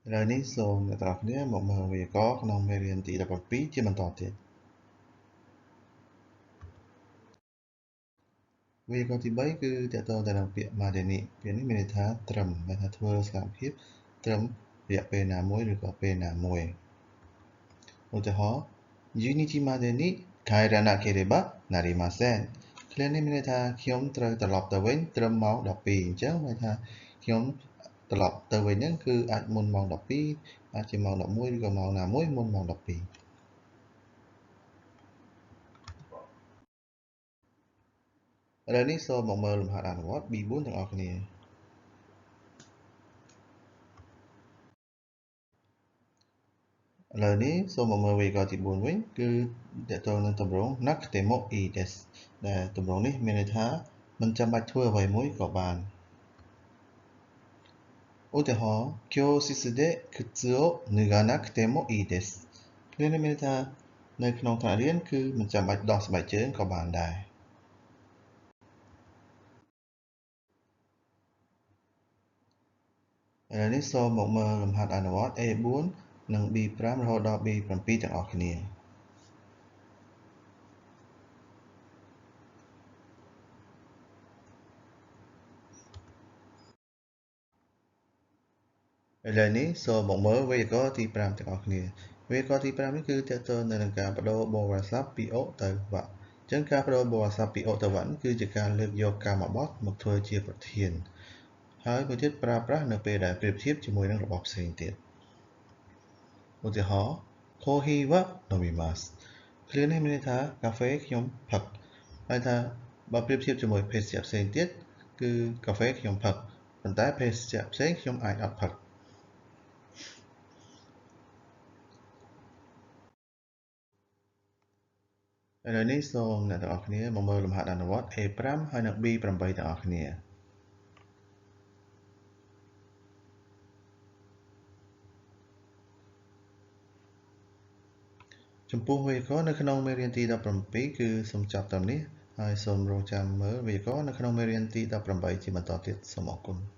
ឥឡូវនេះសូមអ្នកទាំងអស់គ្នាមកមើលវេយ្យាករណ៍ក្នុងមេរៀនទី17ជាបន្តទៀតវេយ្យាករណ៍ទី3គឺតកតងទៅនឹងពាក្យ までに ពាក្យនេះមានន័យថាត្រឹមមានថាធ្វើសកម្មភាពត្រឹមរយៈពេលណាមួយឬក៏ពេលណាមួយឧទាហរណ៍12時までに帰らなければなりませんឃ្លានេះមានន័យថាខ្ញុំត្រូវត្រឡប់ទៅវិញត្រឹមម៉ោង12អញ្ចឹងមានន័យថាខ្ញុំត្រឡប់ទៅវិញហ្នឹងគឺអាចមុនម៉ោង12អាចជាម៉ោង11ឬក៏ម៉ោងណាមួយមុនម៉ោង12ឥឡូវនេះសូមមកមើលលំហាត់អនុវត្ត B4 ទាំងអស់គ្នាឥឡូវនេះសូមមកមើលវេយ្យាករណ៍ទី4វិញគឺតកតងនឹងទម្រង់ なくてもいいです ដែលទម្រង់នេះមានន័យថាមិនចាំបាច់ធ្វើអ្វីមួយក៏បានឧទាហរណ៍教室で靴を脱がなくてもいいですនេះមានន័យថានៅក្នុងថ្នាក់រៀនគឺមិនចាំបាច់ដោះស្បែកជើងក៏បានដែរឥឡូវនេះសូមមកមើលលំហាត់អនុវត្ត A4 និង B5 រហូតដល់ B7 ទាំងអស់គ្នាឥឡូវនេះសូមមកមើលវេយ្យាករណ៍ទី5ទាំងអស់គ្នាវេយ្យាករណ៍ទី5នេះគឺទាក់ទងទៅនឹងការបដូរបរិស័ព្ទពីអូទៅវ៉ាអញ្ចឹងការបដូរបរិស័ព្ទពីអូទៅវ៉ាគឺជាការលើកយកកម្មបត្តិមកធ្វើជាប្រធានហើយមួយទៀតប្រើប្រាស់នៅពេលដែលប្រៀបធៀបជាមួយនឹងរបស់ផ្សេងទៀតឧទាហរណ៍コーヒーは飲みますឃ្លានេះមានន័យថាកាហ្វេខ្ញុំផឹកហើយថាបើប្រៀបធៀបជាមួយភេសជ្ជៈផ្សេងទៀតគឺកាហ្វេខ្ញុំផឹកប៉ុន្តែភេសជ្ជៈផ្សេងខ្ញុំអាចអត់ផឹកឥឡូវនេះសូមអ្នកទាំងអស់គ្នាមកមើលលំហាត់អនុវត្ត A5 ហើយនិង B8 ទាំងអស់គ្នាចំពោះវេយ្យាករណ៍នៅក្នុងមេរៀនទី17គឺសូមចប់ត្រឹមនេះហើយសូមរងចាំមើលវេយ្យាករណ៍នៅក្នុងមេរៀនទី18ជាបន្តទៀតសូមអរគុណ